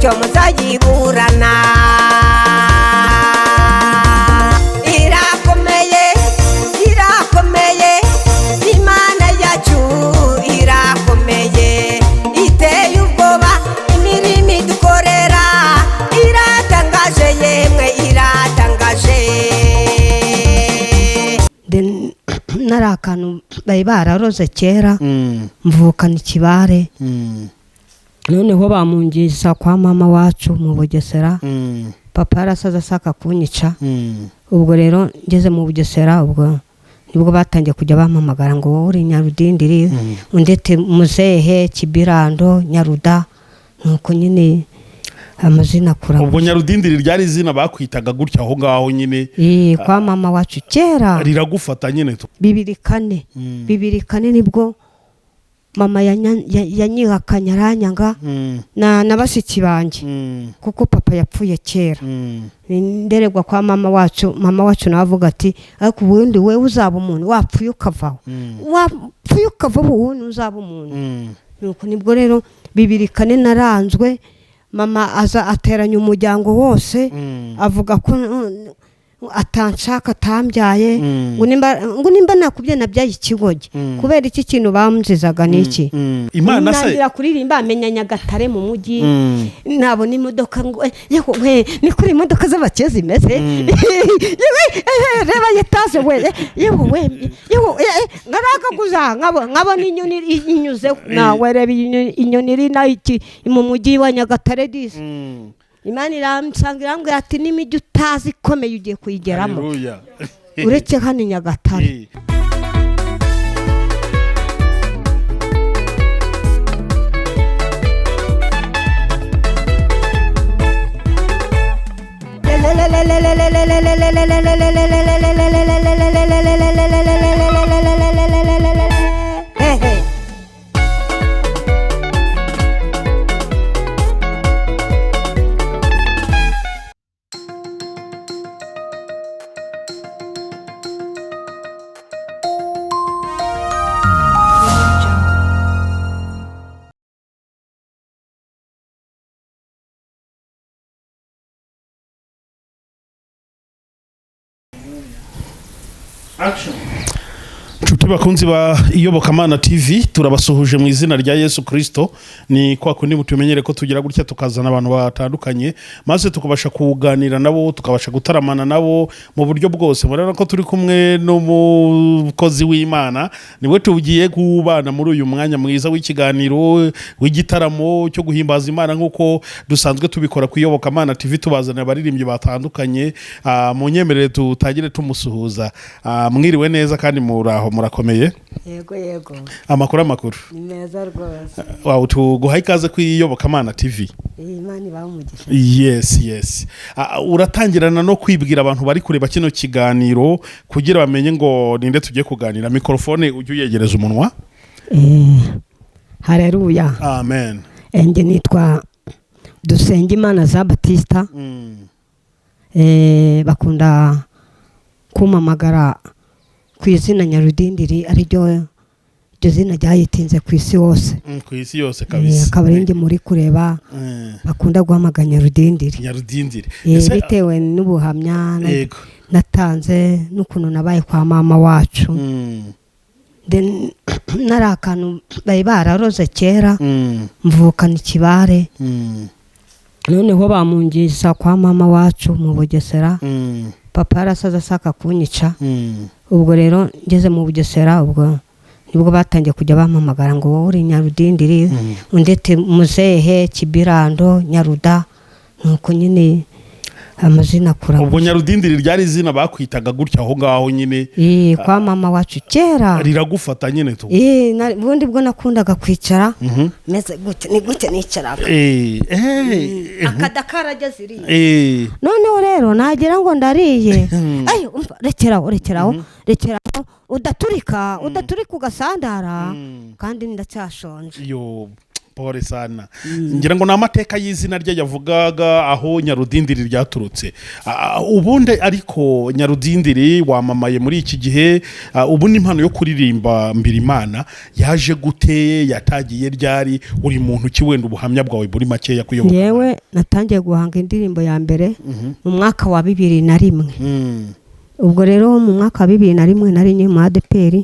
Icyo muzayiburana. Irakomeye, irakomeye, Imana yacu irakomeye, iteye ubwoba. Imirimo idukorera iratangaje, yemwe iratangaje. Nari akantu bari bararoze kera, mvukana ikibare. Noneho bamungiza kwa mama wacu mu Bugesera. Papa yarasaze ashaka kunyica. Ubwo rero ngeze mu Bugesera, ubwo nibwo batangiye kujya bampamagara ngo: "Wowe uri Nyarudindiri?" Undi ati: "Muzehe Kibirando Nyaruda." Nuko nyine amazina akura. Ubwo Nyarudindiri ryari izina bakwitaga gutya aho ngaho nyine? Eh, kwa mama wacu kera. Riragufata nyine tu. 2004. 2004 nibwo mama yanyihakanye, aranyanga na bashiki banjye, kuko papa yapfuye kera. Nderegwa kwa mama wacu. Mama wacu nawe avuga ati: "Ariko ubundi wewe uzaba umuntu wapfuye ukavaho, wapfuye ukavaho, ubundi uzaba umuntu." Nuko nibwo rero 2004 naranzwe. Mama aza ateranya umuryango wose, avuga ko atanshaka, atambyaye, ngo nimba nakubye nabyaye ikigogi. Kubera iki kintu bamuzizaga ni iki? Imana se. Ntangira kuririmba, menya Nyagatare mu mujyi, nabona imodoka ngo: "Yewe we, ni kuri imodoka z'abakire zimeze. Yewe, reba etaje we, yewe we, yewe, ngaragaguza nkabona inyoni inyuzeho." Nawe reba inyoni iri nayo iki mu mujyi wa Nyagatare disi. Imana iransanga, irambwira ati: "N'imijyi utazi ikomeye ugiye kuyigeramo." Haleluya. Uretse hano i Nyagatare. Hehe. Nshuti bakunzi ba Iyobokamana TV, turabasuhuje mu izina rya Yesu Kirisito. Ni kwa kundi mutumenyere ko tugira gutya tukazana abantu batandukanye, maze tukabasha kuganira nabo, tukabasha gutaramana nabo mu buryo bwose. Murabona ko turi kumwe n'umukozi w'Imana, niwe tugiye kubana muri uyu mwanya mwiza w'ikiganiro, w'igitaramo cyo guhimbaza Imana, nk'uko dusanzwe tubikora ku Iyobokamana TV, tubazanira abaririmbyi batandukanye. Mu nyemerere tutangire tumusuhuza. Mwiriwe neza kandi muraho, murakomeye? Yego, yego. Amakuru, amakuru? Ni meza rwose. Wawe, tuguhaye ikaze ku Iyobokamana TV. Iyi Imana ibaha umugisha. Yes. Uratangirana no kwibwira abantu bari kureba kino kiganiro kugira bamenye ngo ninde tugiye kuganira. Mikorofone ujye uyegereza umunwa. Hareruya. Amen. Njye nitwa Dusengimana za Batista. Bakunda kumpamagara ku izina Nyarudindiri, ariryo iryo zina ryayitinze ku isi hose. Ku isi yose kabisa. Akaba ari njye muri kureba, bakunda guhamagara Nyarudindiri. Nyarudindiri. Ese, bitewe n'ubuhamya natanze n'ukuntu nabaye kwa mama wacu. Then nari akantu bari bararoze kera, mvukana ikibare. Noneho bamungiza kwa mama wacu mu Bugesera. Papa yarasaze ashaka kunyica. Ubwo rero ngeze mu Bugesera, ubwo nibwo batangiye kujya bampamagara ngo: "Wowe uri Nyarudindiri?" Undi ati: "Muzehe Kibirando Nyaruda." Nuko nyine amazina akura. Ubwo Nyarudindiri ryari izina bakwitaga gutya aho ngaho nyine? Eh, kwa mama wacu kera. Riragufata nyine tu. Eh, ubundi bwo nakundaga kwicara meze gutya, ni gutya nicaraga. Akada karageze iriya. Noneho rero nagira ngo ndariye, ayo umva, rekeraho, rekeraho, rekeraho, udaturika, udaturika ugasandara, kandi ndacyashonje. Yo. Pole sana. Ngira ngo ni amateka y'izina rye yavugaga aho Nyarudindiri ryaturutse. Ubundi ariko Nyarudindiri wamamaye muri iki gihe, ubu ni impano yo kuririmba Mbirimana yaje gute, yatagiye ryari, uri muntu ki, wenda ubuhamya bwawe buri makeya kuyoboka? Yewe, natangiye guhanga indirimbo ya mbere mu mwaka wa 2001. Ubwo rero mu mwaka wa 2001 nari nkiri mu ADEPR,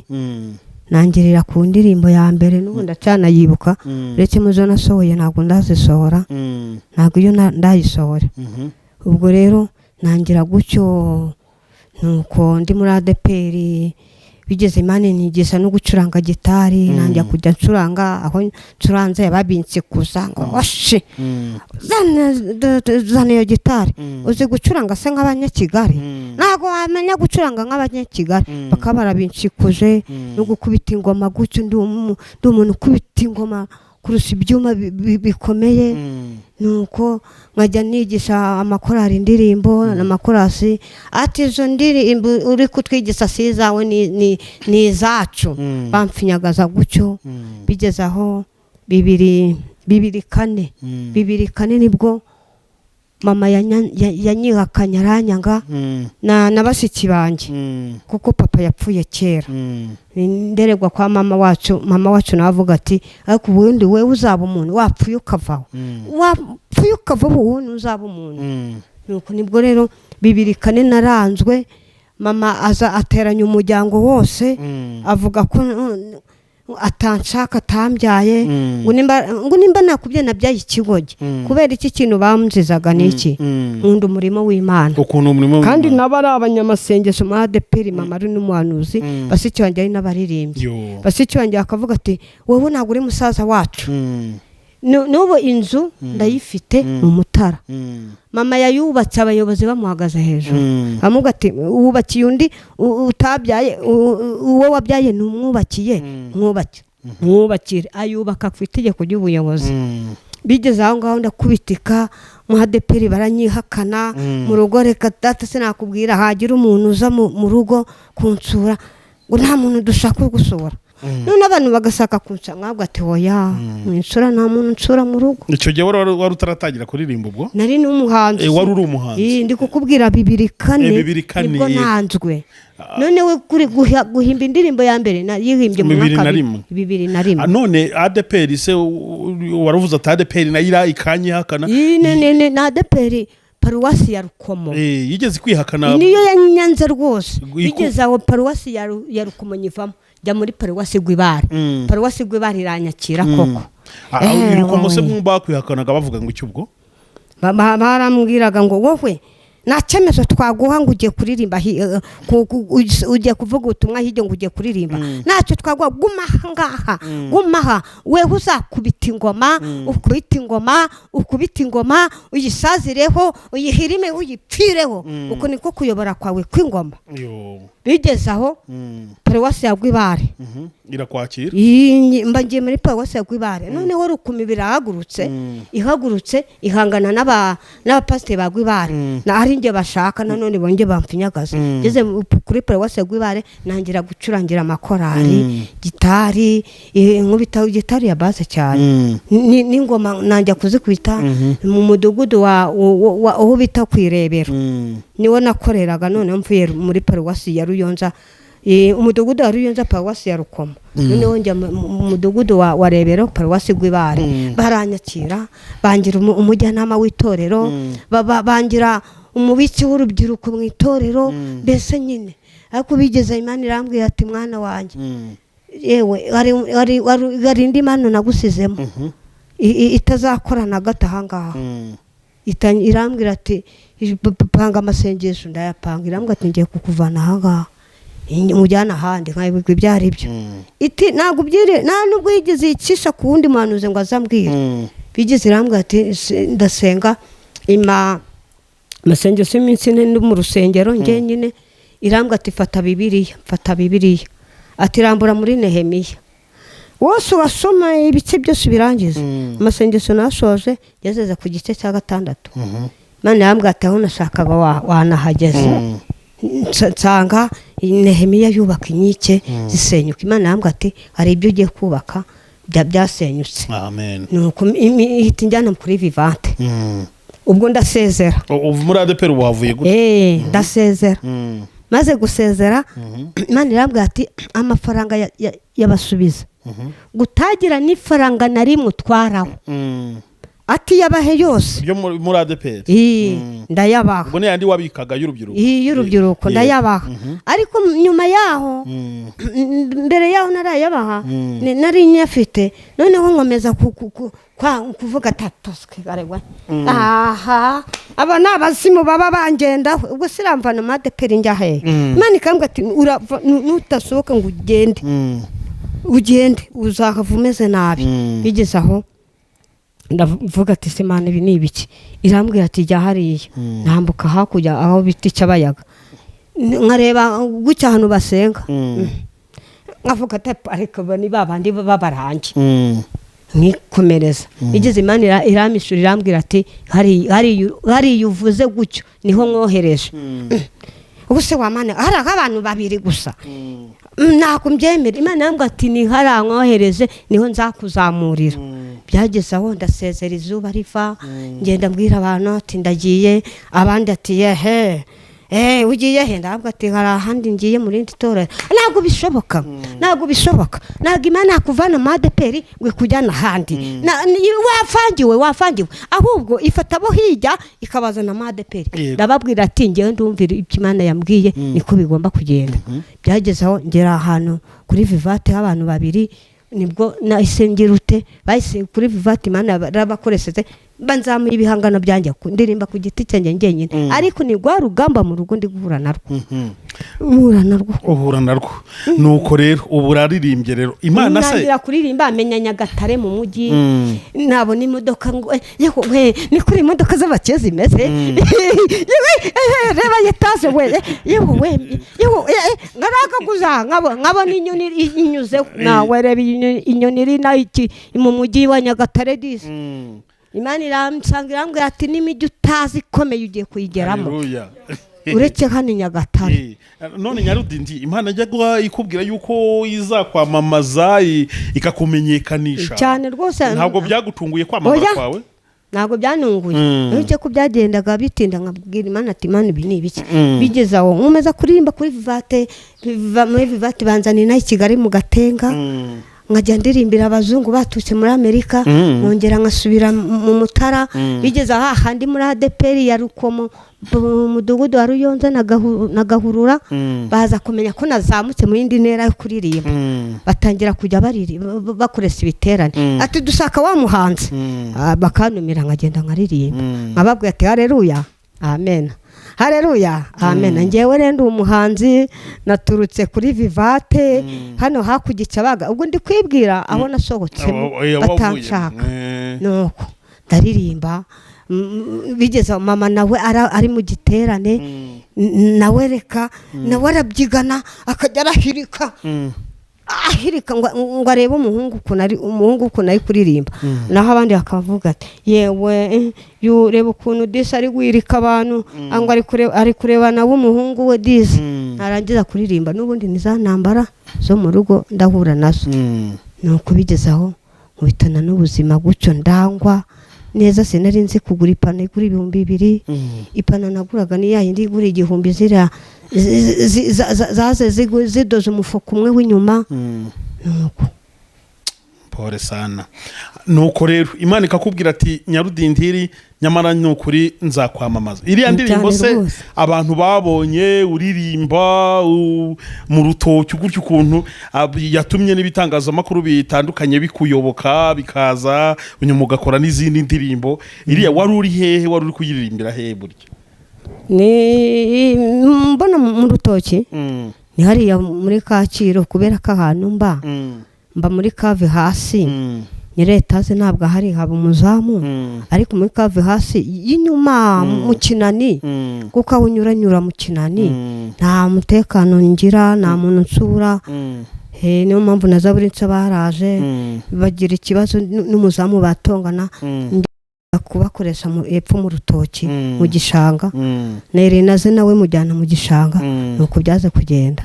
nangirira ku ndirimbo ya mbere, n'ubu ndacanayibuka, uretse mu zo nasohoye ntabwo ndazisohora, ntabwo iyo ndayisohora. Ubwo rero nangira gutyo, nuko ndi muri ADEPR bigeze Imana inyigisha no gucuranga gitari, nanjye kujya ncuranga, aho ncuranze babinsikuza ngo washe, zana iyo gitari, uzi gucuranga se nk'abanyakigali? Ntabwo wamenya gucuranga nk'abanyakigali. Bakaba barabinshikuje no gukubita ingoma gutyo, ndi umuntu ukubita ingoma kurusha ibyuma bikomeye. Nuko nkajya nigisha amakorari indirimbo n'amakorasi, ati izo ndirimbo uri kutwigisha si izawe, ni izacu. Bamfinyagaza gutyo. Bigeze aho bibiri bibiri kane, 2004 nibwo mama yanyihakanye aranyanga, na bashiki banjye, kuko papa yapfuye kera. Nderegwa kwa mama wacu. Mama wacu nawe avuga ati ariko ubundi wewe uzaba umuntu wapfuye ukavaho, wapfuye ukavaho ubundi uzaba umuntu. Nuko nibwo rero 2004 naranzwe, mama aza ateranya umuryango wose, avuga ko atanshaka, atambyaye, ngo nimba nakubye nabyaye ikigogi. Kubera iki kintu bamunzizaga ni iki? Nkunda umurimo w'Imana. Ukuntu umurimo Kandi w'Imana. nabo ari abanyamasengesho mu ADEPR, mama ari n'umuhanuzi, bashiki banjye ari n'abaririmbyi. Bashiki banjye bakavuga ati wowe ntabwo uri musaza wacu. N'ubu inzu ndayifite mu Mutara. Mama yayubatse abayobozi bamuhagaze hejuru, amuga ati wubakiye undi utabyaye, uwo wabyaye ntumwubakiye, mwubake mwubakire. Ayubaka ku itegeko ry'ubuyobozi. Bigeze aho ngaho ndakubitika mu ADEPR baranyihakana. Mu rugo reka data sinakubwira, hagira umuntu uza mu rugo kunsura ngo nta muntu dushaka gusura. None abantu bagashaka kunsura, mwabwo ati oya, mwinsura, nta muntu nsura mu rugo. Icyo gihe wari utaratangira kuririmba ubwo? Nari n'umuhanzi. Wari uri umuhanzi? Ndi kukubwira 2004. 2004. Nibwo nanzwe. None we kuri guhimba indirimbo ya mbere nayihimbye mu Bibiri mwaka na rimwe. 2001. None ADEPR se, waravuze ati ADEPR nayo ikanyihakana. Iyi ni ADEPR paruwasi ya Rukomo. Yigeze kwihakana? Niyo yanyanze rwose. Bigeze aho paruwasi ya Rukomo nyivamo njya muri paruwasi Rwibare. Paruwasi Rwibare iranyakira koko. Rukomo se Wowe. bakwihakanaga bavuga ngo iki ubwo? Barambwiraga ngo wowe nta cyemezo twaguha, ngo ugiye kuririmba ugiye kuvuga ubutumwa hirya, ngo ugiye kuririmba, ntacyo twaguha, guma aha ngaha, guma aha, wewe uzakubita ingoma, ukubita ingoma, ukubita ingoma, uyisazireho, uyihirime, uyipfireho, uko niko kuyobora kwawe kw'ingoma. Yo. Bigeze aho paruwasi ya Rwibare Irakwakira. Mba ngiye muri paruwasi ya Rwibare. Noneho Rukumi birahagurutse, ihagurutse ihangana n'abapasiteri ba Rwibare, na ari njye bashaka, nanone bonge bamfinyagaza. Ngeze kuri paruwasi ya Rwibare nangira gucurangira amakorari gitari, nkubita gitari ya basse cyane, n'ingoma nanjya kuzikubita mu mudugudu wa aho bita ku Irebero. Niwo nakoreraga. Noneho mvuye muri paruwasi ya Ruyonza, umudugudu wa Ruyonza, paruwasi ya Rukomo, noneho njya mu mudugudu wa Rebero, paruwasi Rwibare, baranyakira, bangira umujyanama w'itorero, bangira umubitsi w'urubyiruko mu itorero. Mbese nyine ariko bigeze Imana irambwira ati mwana wanjye, yewe hari indi mpano nagusizemo itazakora na gato ahangaha. Irambwira ati panga amasengesho, ndayapanga. Irambwira ati ngiye kukuvana ahangaha mujyana ahandi, nkabibwirwa ibyo ari byo. Iti ntabwo ubyire, nta nubwo yigeze yicisha ku wundi muhanuzi ngo azambwire. Bigeze irambwira ati ndasenga ima amasengesho y'iminsi 4 ndi mu rusengero njyenyine. Irambwira ati fata Bibiliya, mfata Bibiliya, ati rambura muri Nehemiya wose urasoma ibice byose ubirangize. Amasengesho nasoje ngeze ku gice cya 6, Imana yambwira ati aho nashakaga wanahageze. Nsanga Nehemiya yubaka inkike zisenyuka. Imana yambwira ati hari ibyo ugiye kubaka. Byasenyutse. Amen. Nuko ihita injyana kuri Vivante. Ubwo ndasezera. Uva muri ADEPR ubu wavuye gute? Ndasezera. Maze gusezera, Imana irambwira ati amafaranga yabasubiza gutagira n'ifaranga na rimwe utwaraho. Ati yabahe yose. Byo muri ADEPR? Ndayabaha. Ubwo ni yandi wabikaga y'urubyiruko? Y'urubyiruko. Ndayabaha, ariko nyuma yaho, mbere yaho narayabaha. Nari nyafite, noneho nkomeza kuvuga atatoswe aregwa aha, aba ni abazimu baba bangendaho. Ubwo siramvana mu ADEPR njya hehe? Imana ikambwira ati urava nutasohoka ngo ugende, ugende uzahava umeze nabi. Bigeze aho ndavuga ati se Imana, ibi ni ibiki? Irambwira ati jya hariya. Ntambuka hakurya aho bita Icyabayaga, nkareba gutya ahantu basenga, nkavuga ati ariko aba ni ba bandi b'abarangi. Nkikomereza. Igeze Imana iramishura, irambwira ati hariya uvuze gutyo niho mwohereje. Ubu se wa Mana, hari abantu babiri gusa. Ntabwo mbyemera. Imana irambwira ati ni hariya mwohereje, niho nzakuzamurira. Byageze aho ndasezera, izuba riva, ngenda mbwira abantu ati ndagiye, abandi ati yehe, ugiye he? Ndavuga ati hari ahandi ngiye mu rindi torero. Ntabwo bishoboka, ntabwo bishoboka, ntabwo Imana yakuvana mu ADEPR ngo ikujyane ahandi. Wafangiwe, wafangiwe, ahubwo ifata abo hirya ikabazana mu ADEPR. Ndababwira ati ngewe ndumvira ibyo Imana yambwiye, niko bigomba kugenda. Byageze aho ngera ahantu kuri Vivante h'abantu babiri, nibwo nahise ngira ute, bahise kuri Vivante Imana yarabakoresheje, banzamuye ibihangano byanjye ndirimba ku giti cyanjye njyenyine. Ariko ni rwa rugamba mu rugo ndi guhura narwo, mpura narwo. Uhura narwo. Nuko rero ubu uraririmbye rero, Imana se? Ntangira kuririmba, menya Nyagatare mu mujyi, nabona imodoka ngo yewe we, ni kuri imodoka z'abakire zimeze, yewe reba etaje we, yewe we, yewe ngarakaguza nkabona inyoni inyuzeho, nawe reba inyoni iri nayo iki mu mujyi wa Nyagatare disi. Imana iransanga irambwira ati n'imijyi utazi ikomeye ugiye kuyigeramo. Haleluya. Uretse hano i Nyagatare. None Nyarudindi, Imana ajya guha ikubwira yuko izakwamamaza ikakumenyekanisha? Cyane rwose. Ntabwo byagutunguye kwamamara Oya. kwawe? Ntabwo byanunguye. Uretse ko byagendaga bitinda, nkabwira Imana ati Imana, ibi ni ibiki? Bigeze aho nkomeza kuririmba kuri Vivante, muri Vivante banzanira inaha i Kigali mu Gatenga, nkajya ndirimbira abazungu baturutse muri Amerika. Nkongera nkasubira mu Mutara. Bigeze aho hahandi muri ADEPR ya Rukomo mu mudugudu wa Ruyonza na Gahurura, baza kumenya ko nazamutse mu yindi ntera yo kuririmba. Batangira kujya bakoresha ibiterane, ati dushaka wa muhanzi. Bakantumira nkagenda nkaririmba. Nkababwira ati hareruya amen, hareruya amen, ngewe rero ndi umuhanzi, naturutse kuri Vivante hano hakurya Icyabaga. Ubwo ndi kwibwira aho nasohotsemo Aho wavuye. batanshaka. Nuko ndaririmba, bigeze aho mama nawe ari mu giterane, nawe reka nawe arabyigana, akajya arahirika, ahirika ngo arebe umuhungu ukuntu ari umuhungu ukuntu ari kuririmba. Naho abandi bakavuga ati yewe, reba ukuntu disi ari gwirika abantu, ngo ari kureba nawe umuhungu we disi. Narangiza kuririmba, n'ubundi ni za ntambara zo mu rugo ndahura nazo. Nuko bigeze aho nkubitana n'ubuzima gutyo, ndangwa neza, sinari nzi kugura ipantaro igura 2000. Ipantaro naguraga ni ya yindi igura 1000, ziriya zaze zidoze umufuka umwe w'inyuma. Nuko Pole sana. Nuko rero Imana ikakubwira ati Nyarudindiri, nyamara ni ukuri nzakwamamaza. Iriya Cyane ndirimbo se rwose. abantu babonye uririmba mu rutoki gutyo, ukuntu yatumye n'ibitangazamakuru bitandukanye bikuyoboka bikaza, nyuma ugakora n'izindi ndirimbo, iriya wari uri hehe? Wari uri kuyiririmbira hehe burya? Ni mbona mu rutoki. Ni hariya muri Kacyiru, kubera ko ahantu mba, mba muri cave hasi. Nyiri etaje ntabwo ahari, haba umuzamu. Ariko muri cave hasi y'inyuma mu kinani, kuko aho unyuranyura mu kinani, nta mutekano ngira, nta muntu nsura. Niyo mpamvu na zaburi nshya baraje bagira ikibazo n'umuzamu batongana. Kubakoresha epfo mu rutoki mu gishanga, Nerinaze nawe mujyana mu gishanga, nuko byaze kugenda.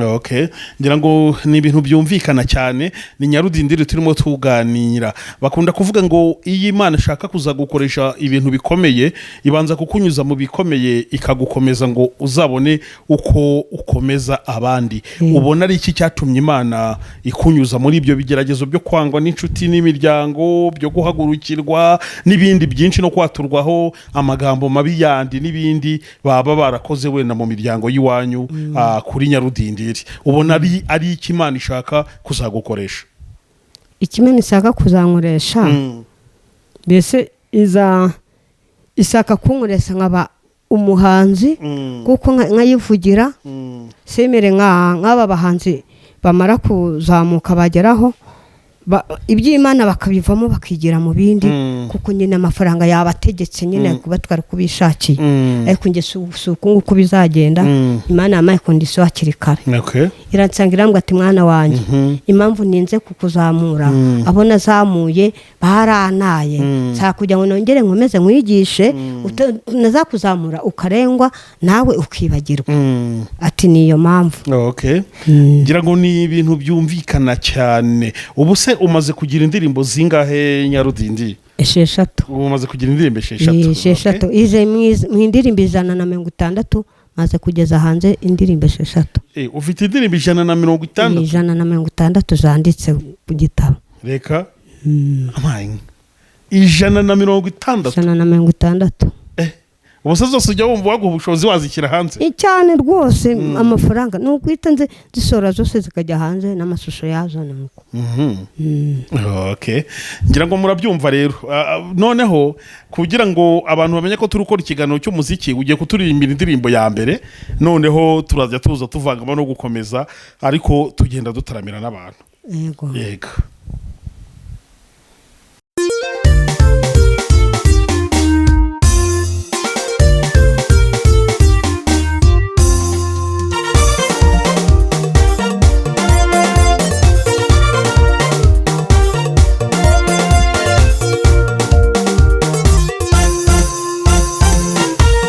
Okay, ngira ngo ni ibintu byumvikana cyane. Ni Nyarudindiri turimo tuganira. Bakunda kuvuga ngo iyo Imana ishaka kuza gukoresha ibintu bikomeye, ibanza kukunyuza mu bikomeye ikagukomeza ngo uzabone uko ukomeza abandi. Ubona ari iki cyatumye Imana ikunyuza muri ibyo bigeragezo byo kwangwa n'inshuti n'imiryango, byo guhagurukirwa n'ibindi byinshi, no kwaturwaho amagambo mabi yandi n'ibindi baba barakoze wenda mu miryango y'iwanyu, kuri Nyarudindiri? Ubona ari iki Imana ishaka kuzagukoresha? Ikimena ishaka kuzankoresha, mbese iza ishaka kunkoresha nkaba umuhanzi, kuko nkayivugira, semere nk'aba bahanzi bamara kuzamuka bageraho iby'Imana bakabivamo bakigira mu bindi, kuko nyine amafaranga yabategetse nyine kubatwara kubishakiye. Ariko njye si uku nguku bizagenda. Imana yampaye condition hakiri kare, iransanga irambwira ati: "Mwana wanjye, impamvu ninze kukuzamura, abo nazamuye barantaye, nshaka kugira ngo nongere nkomeze nkwigishe, nazakuzamura ukarengwa nawe ukibagirwa." Ati niyo mpamvu. Okay, ngira ngo ni ibintu byumvikana cyane. Ubu se umaze kugira indirimbo zingahe, Nyarudindi? 6. Ubu umaze kugira indirimbo 6? 6. Ize mu indirimbo 160, maze kugeza hanze indirimbo 6. Ufite indirimbo 160? 160 zanditse ku gitabo. Reka, amaye, 160? 160. Ubu se zose ujya wumva waguha ubushobozi wazishyira hanze? Cyane rwose, amafaranga ni uguhita nzisohora zose zikajya hanze n'amashusho yazo ni uko. Okay, ngira ngo murabyumva rero. Noneho kugira ngo abantu bamenye ko turi gukora ikiganiro cy'umuziki, ugiye kuturirimbira indirimbo ya mbere, noneho turazajya tuza tuvangamo no gukomeza, ariko tugenda dutaramira n'abantu. Yego. Yego.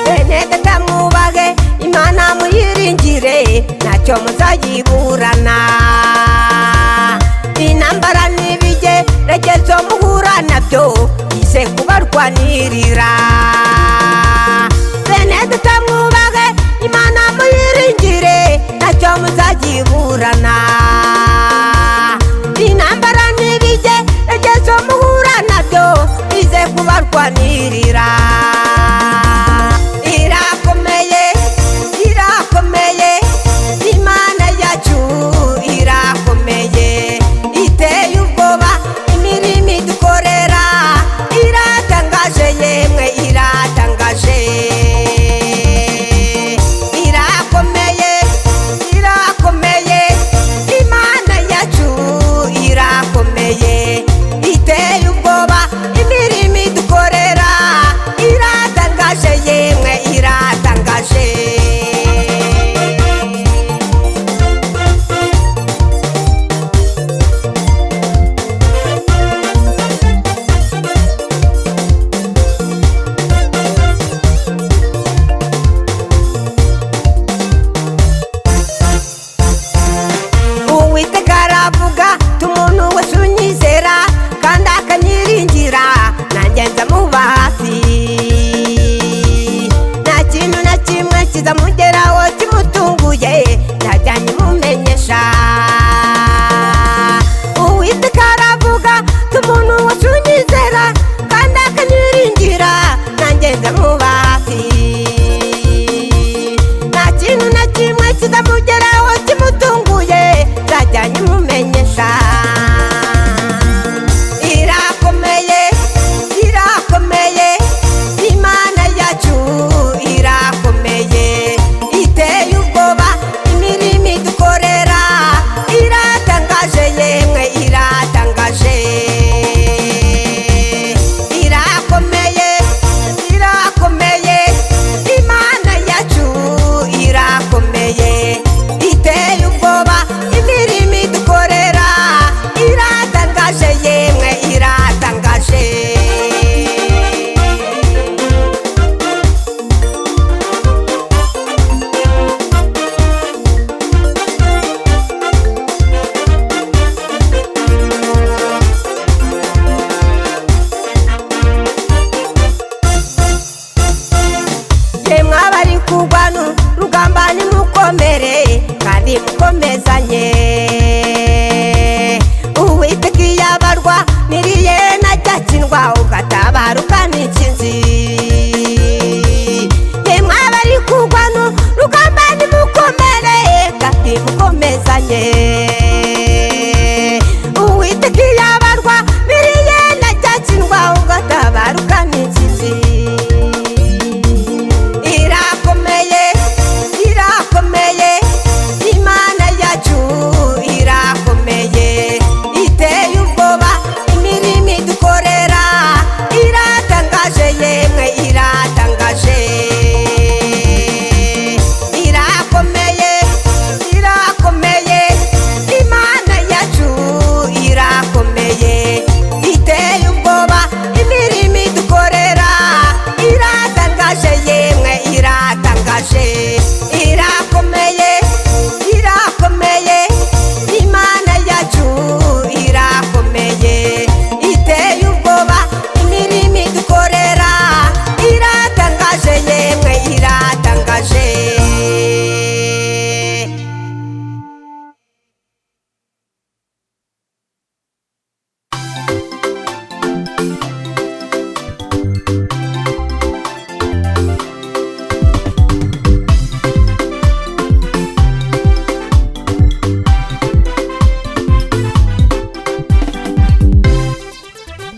Bene data mwubahe Imana, muyiringire, ntacyo muzayiburana. Intambara n'ibigeragezo muhura nabyo, ize kubarwanirira. Bene data mwubahe Imana, muyiringire, ntacyo muzayiburana. Intambara n'ibigeragezo muhura nabyo, ize kubarwanirira. Irakomeye, irakomeye, Imana yacu irakomeye, iteye ubwoba. Imirimo idukorera iratangaje, yemwe iratangaje. Irakomeye, irakomeye, Imana yacu irakomeye, iteye ubwoba. Imirimo idukorera iratangaje, yemwe iratangaje. nimukomezanye. Uwiteka iyabarwa niriye najya ugatabaruka n'insinzi. Yemwe abari kurwana urugamba nimukomere kandi mukomezanye. Uwiteka iyabarwa niriye najya ugatabaruka n'insinzi. Irakomeye, irakomeye, Imana yacu irakomeye, iteye ubwoba imirimo idukorera, iratangaje yemwe iratangaje. Irakomeye, irakomeye, Imana yacu irakomeye, iteye ubwoba imirimo idukorera, iratangaje yemwe iratangaje. Irakomeye, irakomeye, Imana yacu irakomeye, iteye ubwoba imirimo idukorera, iratangaje yemwe iratangaje.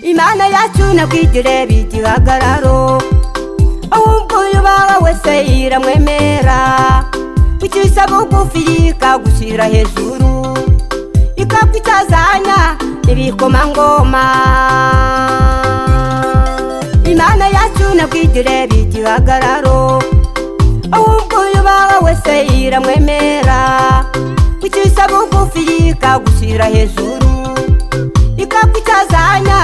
Imana yacu ntabwigire igihagararo, ahubwo yubaha wese iramwemera, ucisha bugufi ikagushyira hejuru, ikakwicazanya ibikomangoma. Imana yacu ntabwigire igihagararo, ahubwo yubaha wese iramwemera, ucisha bugufi ikagushyira hejuru, ikakwicazanya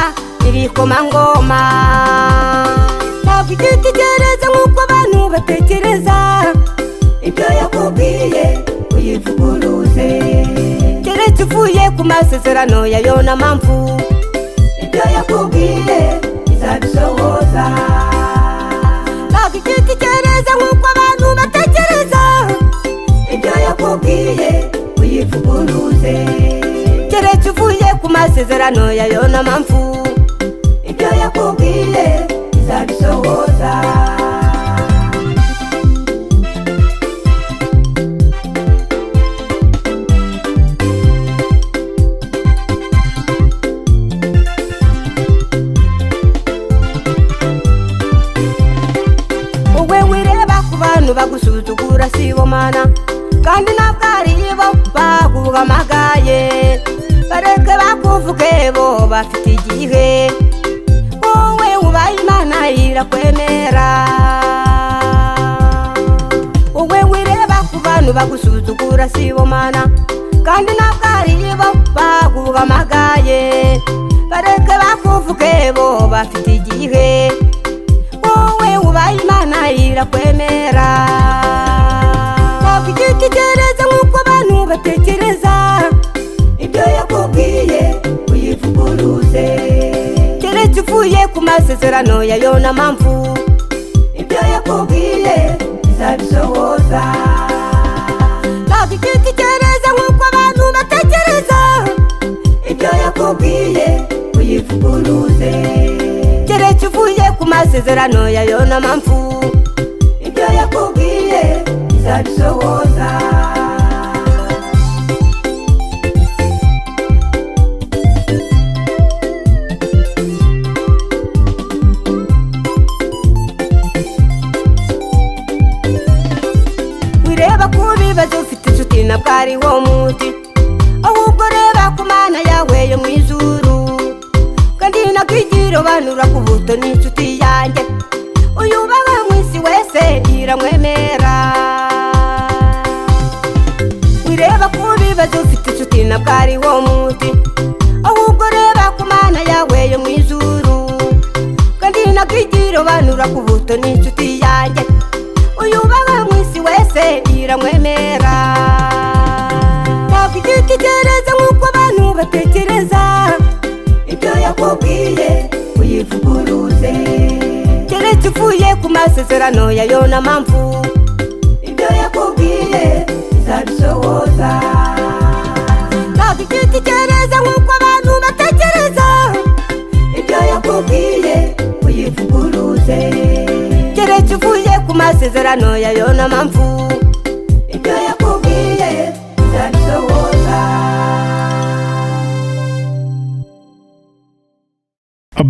ibikomangoma. Ntabwo igitekereza nk'uko abantu batekereza, ibyo yakubwiye uyivuguruze, keretse uvuye ku masezerano yayo na mpamvu, ibyo yakubwiye izabisohoza. Ntabwo igitekereza nk'uko abantu batekereza, ibyo yakubwiye uyivuguruze, keretse uvuye ku masezerano yayo na mpamvu, ibyo yakubwiye izabisohoza. Wowe wireba ku bantu bagusuzugura sibo mana, kandi ntabwo ari bo baguhamagaye, bareke bakuvuge bo bafite igihe, wowe wubaha Imana irakwemera. Wowe wireba ku bantu bagusuzugura sibo mana, kandi ntabwo ari bo baguhamagaye, bareke bakuvuge bo bafite igihe, wowe wubaha Imana irakwemera. Ntabwo igitekereza nk'uko abantu batekereza, ibyo yakubwiye uyivuguruze, keretse uvuye ku masezerano yayo na mpamvu, ibyo yakubwiye izabisohoza. Ntabwo igitekereza nk'uko abantu batekereza, ibyo yakubwiye uyivuguruze, keretse uvuye ku masezerano yayo na mpamvu, ibyo yakubwiye izabisohoza. Wireba ku bibazo ufite inshuti ntabwo ari wo muti, ahubwo reba ku Mana yawe yo mu ijuru, kandi ntabwo ku buto n'inshuti yanjye, uyubaha mu isi wese iramwemera. Wireba ku bibazo ufite inshuti ntabwo ari wo muti, ahubwo reba ku Mana yawe yo mu ijuru, kandi ntabwo ku buto n'inshuti yanjye, uyubaha mu isi wese iramwemera. Ntabwo igitekereza nk'uko abantu batekereza, ibyo yakubwiye uyivuguruze, keretse uvuye ku masezerano yayo na mpamvu, ibyo yakubwiye izabisohoza. Ntabwo igitekereza nk'uko abantu batekereza. Ibyo yakubwiye uyivuguruze, keretse uvuye ku masezerano yayo n'amamvu. Ibyo yakubwiye izabisohoza.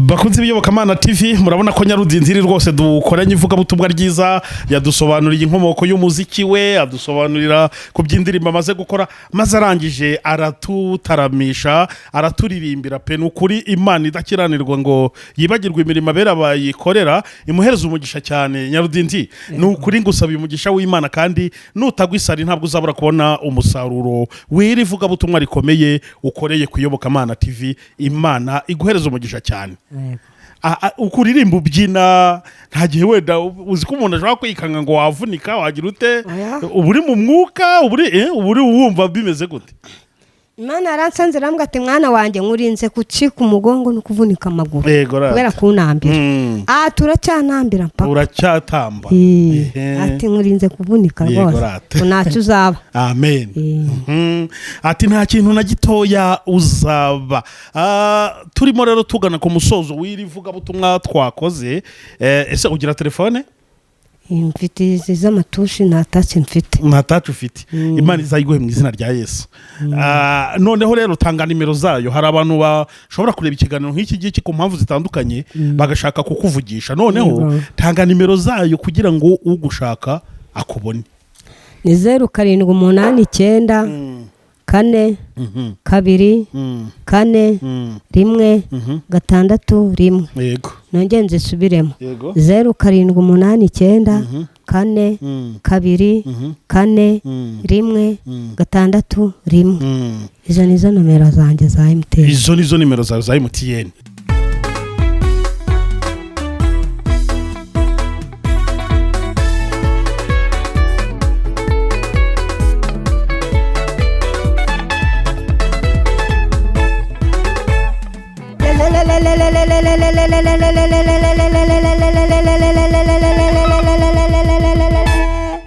Bakunze Iyobokamana TV, murabona ko Nyarudindiri rwose dukoranye ivugabutumwa ryiza. Yadusobanuriye inkomoko y'umuziki we, adusobanurira ku by'indirimbo amaze gukora, maze arangije aratutaramisha, araturirimbira pe. Ni ukuri Imana idakiranirwa ngo yibagirwe imirimo abera bayikorera, imuhereza umugisha cyane. Nyarudindi, ni ukuri ngusaba umugisha w'Imana, kandi nutagwa isari ntabwo uzabura kubona umusaruro w'iri vugabutumwa rikomeye ukoreye ku Iyobokamana TV. Imana iguhereza umugisha cyane. Ukuririmba ubyina, nta gihe wenda uzi ko umuntu ashobora kwikanga ngo wavunika, wagira ute? Oya. Uba uri mu mwuka, uba uri wumva bimeze gute? Imana yaransanze, irambwira ati: "Mwana wanjye, nkurinze gucika umugongo no kuvunika amaguru Yego rata. kubera kunambira." Ah, turacyanambira mpaka. Uracyatamba. Ehe. Ati: "Nkurinze kuvunika Yego rwose." rata. Ngo ntacyo uzaba. Amen. Ati nta kintu na gitoya uzaba. Turimo rero tugana ku musozo w'iri vugabutumwa twakoze. Ese ugira telefone? Mfite izi z'amatushi, nta touch mfite. Nta touch ufite. Imana izayiguhe mu izina rya Yesu. Noneho rero tanga nimero zayo. Hari abantu bashobora kureba ikiganiro nk'iki ngiki ku mpamvu zitandukanye, bagashaka kukuvugisha. Noneho tanga nimero zayo kugira ngo ugushaka akubone. Ni 0789 4 2 4 1 6 1. Nongere nzisubiremo. Yego. 0789 4 2 4 1 6 1. Izo nizo nomero zanjye za MTN. Izo nizo nimero zawe za MTN.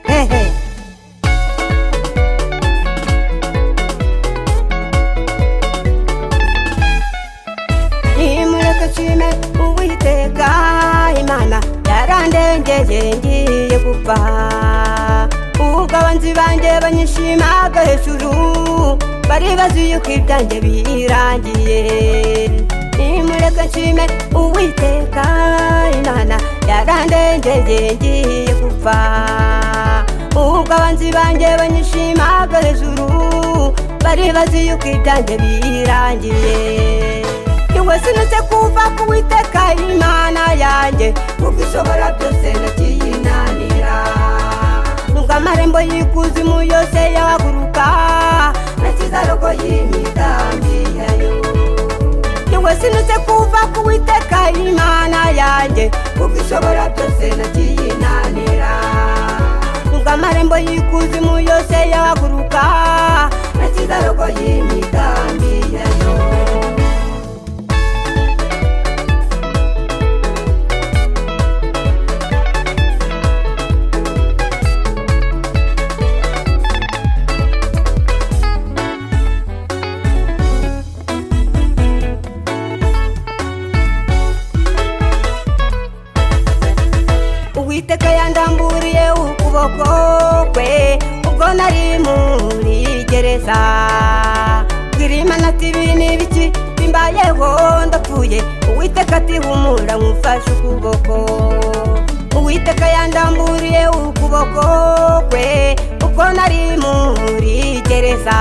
Hey. Nimureke nshime Uwiteka Imana yarandengeye ngiye gupfa. Ubwo abanzi banjye banyishimaga hejuru, bari bazi yuko ibyanjye birangiye. Nimureke nshime Uwiteka Imana yarandengeye ngiye gupfa. Ubwo abanzi banjye banyishimaga hejuru, bari bazi yuko ibyanjye birangiye. Yewe, sinutse kuva ku Witeka Imana yanjye, kuko ishobora byose ntakiyinanira. Nubwo amarembo y'ikuzimu yose yahaguruka, ntakizarogo y'imigambi yayo. Yewe, sinutse kuva ku Witeka Imana yanjye, kuko ishobora byose ntakiyinanira. Nubwo amarembo y'ikuzimu yose yahaguruka, ntakizarogo y'imigambi yayo. Uwiteka yandamburiye ukuboko kwe ubwo nari muri gereza. Bwira Imana ati: "Ibi ni ibiki bimbayeho? Ndapfuye." Uwiteka ati: "Humura, nkumfashe ukuboko." Uwiteka yandamburiye ukuboko kwe ubwo nari muri gereza.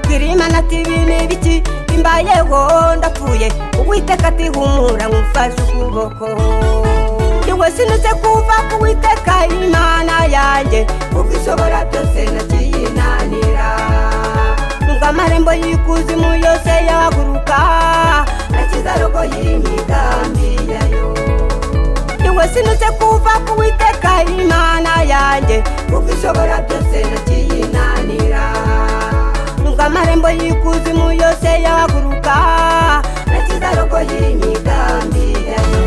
Bwira Imana ati: "Ibi ni ibiki bimbayeho? Ndapfuye." Uwiteka ati: "Humura, nkumfashe ukuboko." Yewe, sinutse kuva ku Witeka Imana yanjye, kuko ishobora byose ntakiyinanira. Nubwo amarembo y'ikuzimu yose yahaguruka, ntakizarogo y'imigambi yayo. Yewe, sinutse kuva ku Witeka Imana yanjye, kuko ishobora byose ntakiyinanira. Nubwo amarembo y'ikuzimu yose yahaguruka, ntakizarogo y'imigambi yayo.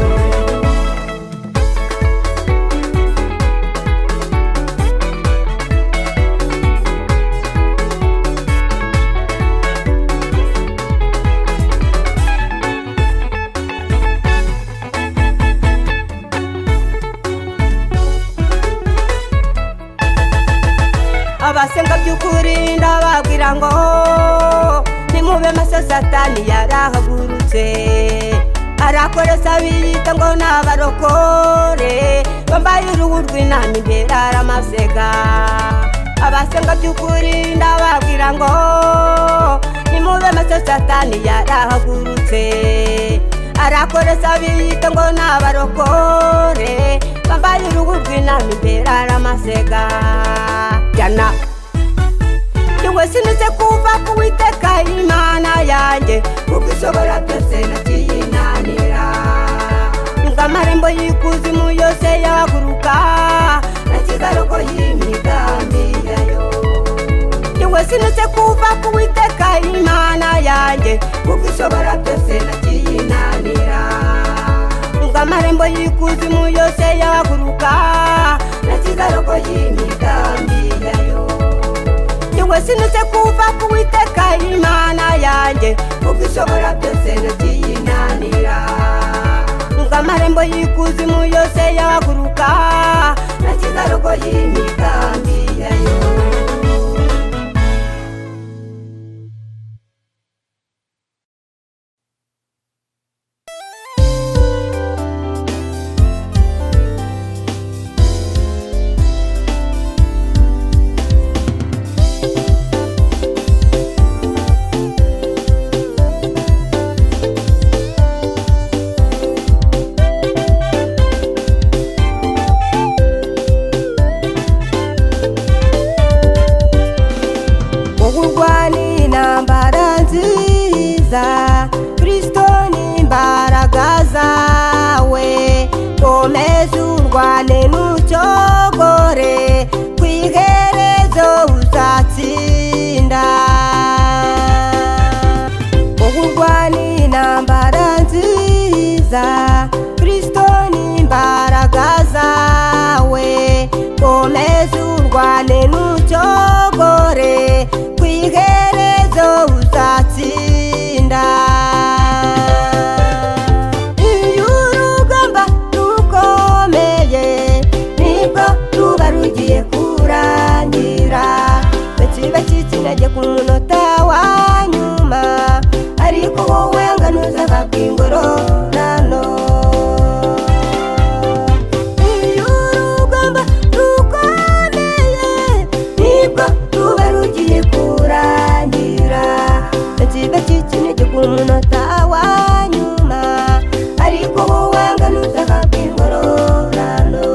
maso Satani yarahagurutse, arakoresha biyita ngo n'abarokore, bambaye uruhu rw'intama imbere aramasega. Abasenga by'ukuri ndababwira ngo nimube maso Satani yarahagurutse, arakoresha biyita ngo n'abarokore, bambaye uruhu rw'intama imbere aramasega. Jana yewe sinutse kuva ku Uwiteka Imana yanjye, kuko ishobora byose ntakiyinanira. Nubwo amarembo y'ikuzimu yose yahaguruka, ntakizarogoya imigambi yayo. Yewe sinutse kuva ku Uwiteka Imana yanjye, kuko ishobora byose ntakiyinanira. Nubwo amarembo y'ikuzimu yose yahaguruka, ntakizarogoya imigambi yayo. Yewe sinutse kuva ku Uwiteka Imana yanjye, kuko ishobora byose ntakiyinanira. Nubwo amarembo y'ikuzimu yose yahaguruka, ntakizarogoya imigambi yayo. Kristo ni imbaraga zawe, komeza urwane ntucogore, ku iherezo uzatsinda. Urwane intambara nziza, Kristo ni imbaraga zawe, komeza urwane ntucogore, ku iherezo uzatsinda. Iyo urugamba rukomeye, nibwo ruba rugiye kurangira, bakiba kikinege ku munota wa nyuma, ariko wowe nganuza bakingororano. Iyo urugamba rukomeye, nibwo ruba rugiye kurangira, bakiba kikinege ku munota wa nyuma, ariko wowe nganuza bakingororano.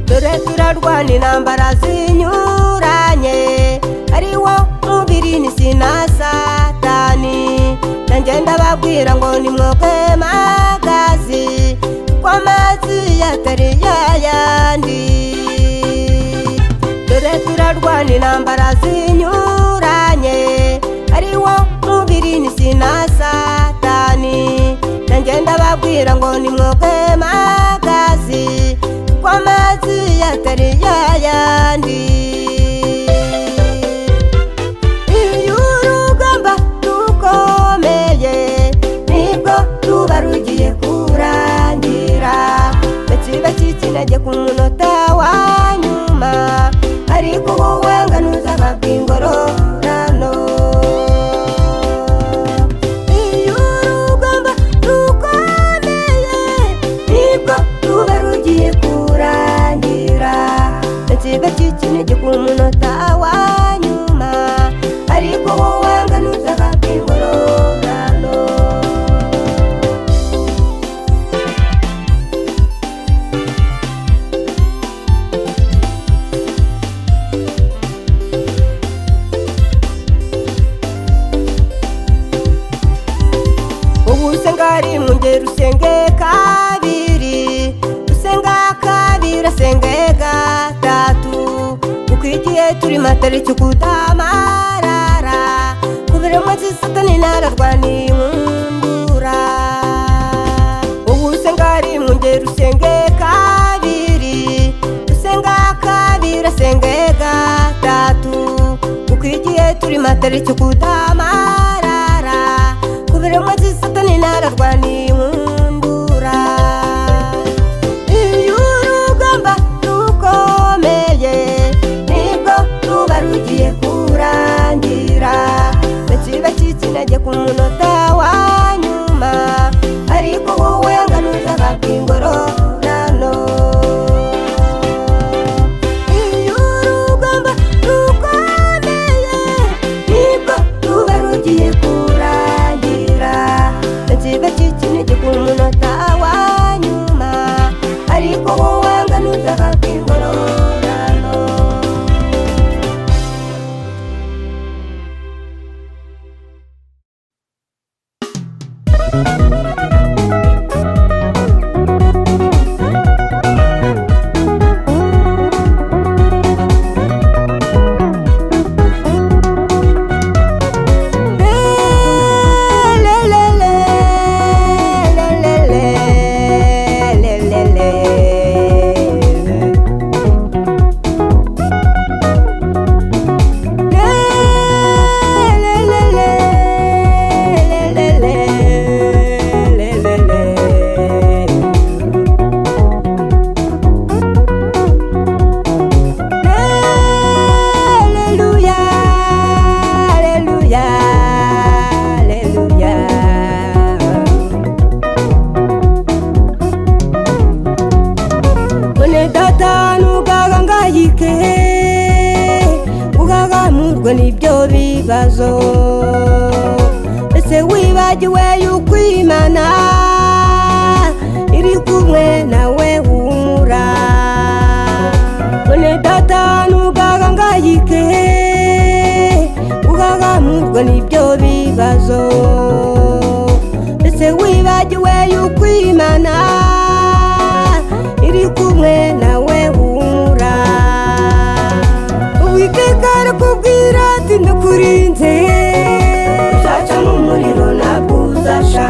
Dore turarwana intambara zinyuranye, ari wo mubiri n'isi na Satani. Nanjye ndababwira ngo nimwoge magazi, ko amazi atari yayandi. Dore turarwana intambara zinyuranye, ari wo mubiri n'isi na Satani. Nanjye ndababwira ngo nimwoge magazi, ko amazi atari yayandi. Iyo urugamba rukomeye, nibwo ruba rugiye kurangira, bakiba kikinege ku munota wa nyuma, ariko wowe nganuza bakingororano. Iyo urugamba rukomeye, nibwo ruba rugiye kurangira, bakiba kikinege ku munota wa nyuma, ariko wowe nganuza bakingororano. Ubu ngari mu ngeri usenge kabiri, usenga kabiri asenge gatatu, kuko igihe turi matariki kutamarara, kubera umunsi Satani nararwaniye inkundura. Ubu ngari mu ngeri usenge kabiri, usenga kabiri asenge gatatu, kuko igihe turi Kuri kutamarara kubera amazi satani nararwaniye inkundura. Iyo urugamba rukomeye nibwo ruba rugiye kurangira, benshi bacitse intege ku munota wa nyuma, ariko wowe nganuza habwa ingororano. Iyo urugamba rukomeye nibwo ruba rugiye kurangira, benshi bacitse intege ku munota wa nyuma, ariko wowe nganuza habwa ingororano. Alleluia, alleluia, alleluia. Mwene data ntugahangayike, ugahamurwe n'ibyo bibazo. Ese wibagiwe yuko Imana iri kumwe nawe? Humura mwene data, ntugahangayike, ugahamurwe n'ibyo bibazo. Ese wibagiwe yuko Imana iri kumwe nawe? Humura. Uwiteka arakubwira ati ndakurinze, uzaca mu muriro ntabwo uzasha.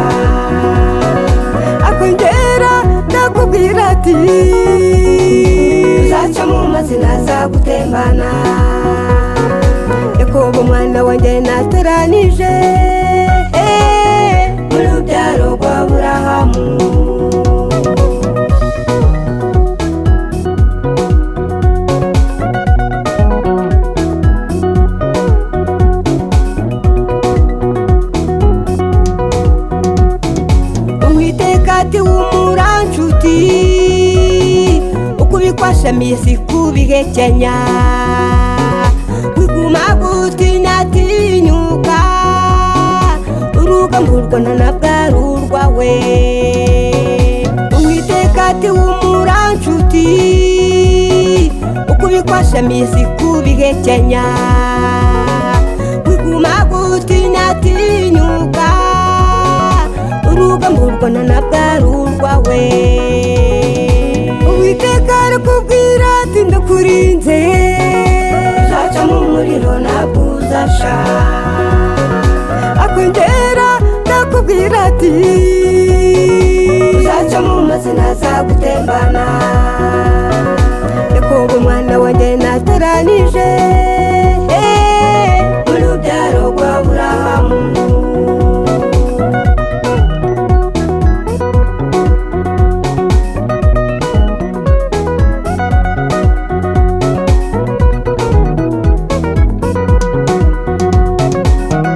Akongera ndakubwira ati uzaca mu mazi ntazagutembana. Yakobo mwana wanjye natoranije mu rubyaro rwa Burahamu. Uwiteka ati humura nshuti, ukubikwashamiye si kubihekenya, wiguma gutinya, tinyuka, urugamba urwana ntabwo ari urwawe. Uwiteka ati humura nshuti, ukubikwashamiye si kubihekenya, wiguma gutinya, tinyuka, urugamba urwana ntabwo ari urwawe. Uwiteka arakubwira ati ndakurinze, uzaca mu muriro ntabwo uzasha. Akongera ndakubwira ati uzaca mu mazi ntazagutembana. Yakobo mwana wanjye natoranije mu rubyaro rwa Burahamu.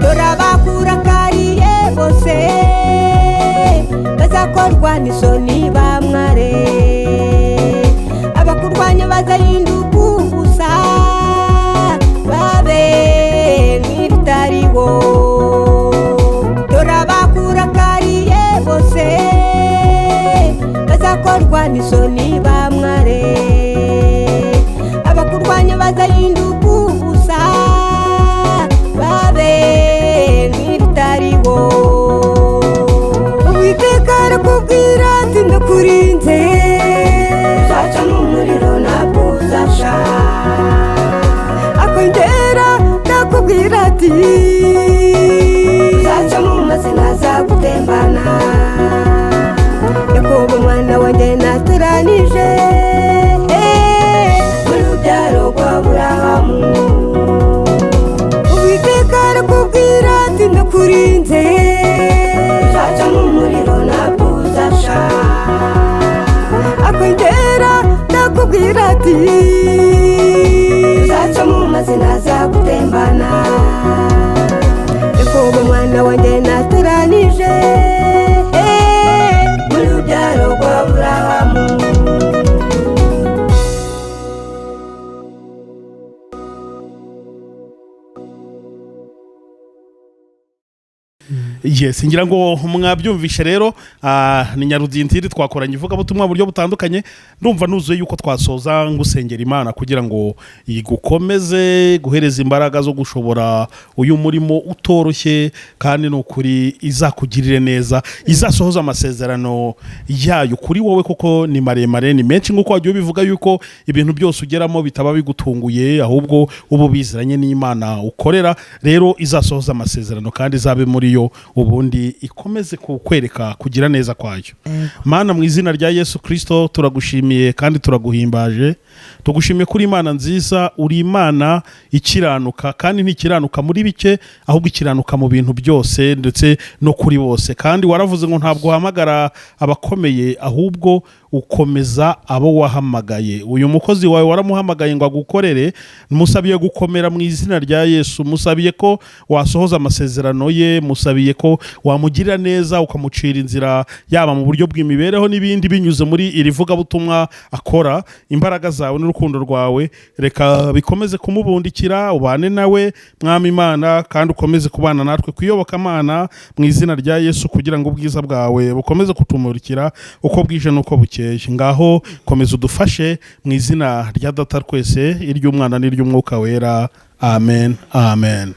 Dore abakurakariye bose bazakorwa n'isoni bamware, abakurwanya bazahinduka ubusa babe nk'ibitariho. Dore abakurakariye bose bazakorwa n'isoni bamware, abakurwanya bazahinduka ubusa babe nk'ibitariho. Uwiteka arakubwira ati Yes, ngira ngo mwabyumvishe rero. Ni Nyarudindiri, twakoranye ivugabutumwa mu buryo butandukanye. Ndumva nuzuye yuko twasoza ngusengera Imana kugira ngo igukomeze guhereza imbaraga zo gushobora uyu murimo utoroshye, kandi ni ukuri izakugirire neza, izasohoza amasezerano yayo kuri wowe, kuko ni maremare, ni menshi, nk'uko wagiye ubivuga yuko ibintu byose ugeramo bitaba bigutunguye, ahubwo uba ubiziranye n'Imana ukorera. Rero izasohoza amasezerano kandi izabe muri yo, ubundi ikomeze kukwereka kugira neza kwayo. Mana, mu izina rya Yesu Kirisito, turagushimiye kandi turaguhimbaje. Tugushimiye kuri Imana nziza, uri Imana ikiranuka, kandi ntikiranuka muri bike, ahubwo ikiranuka mu bintu byose ndetse no kuri bose. Kandi waravuze ngo ntabwo uhamagara abakomeye, ahubwo ukomeza abo wahamagaye. Uyu mukozi wawe waramuhamagaye ngo agukorere. Musabiye gukomera mu izina rya Yesu. Musabiye ko wasohoza amasezerano ye, musabiye ko wamugirira neza, ukamucira inzira, yaba mu buryo bw'imibereho n'ibindi, binyuze muri iri vugabutumwa akora. Imbaraga zawe n'urukundo rwawe reka bikomeze kumubundikira. Ubane nawe, Mwami Imana, kandi ukomeze kubana natwe kuyoboka Imana mu izina rya Yesu, kugira ngo ubwiza bwawe bukomeze kutumurikira uko bwije n'uko bukeye. Ngaho komeza udufashe mu izina rya Data twese, iry'Umwana n'iry'Umwuka Wera. Amen, amen.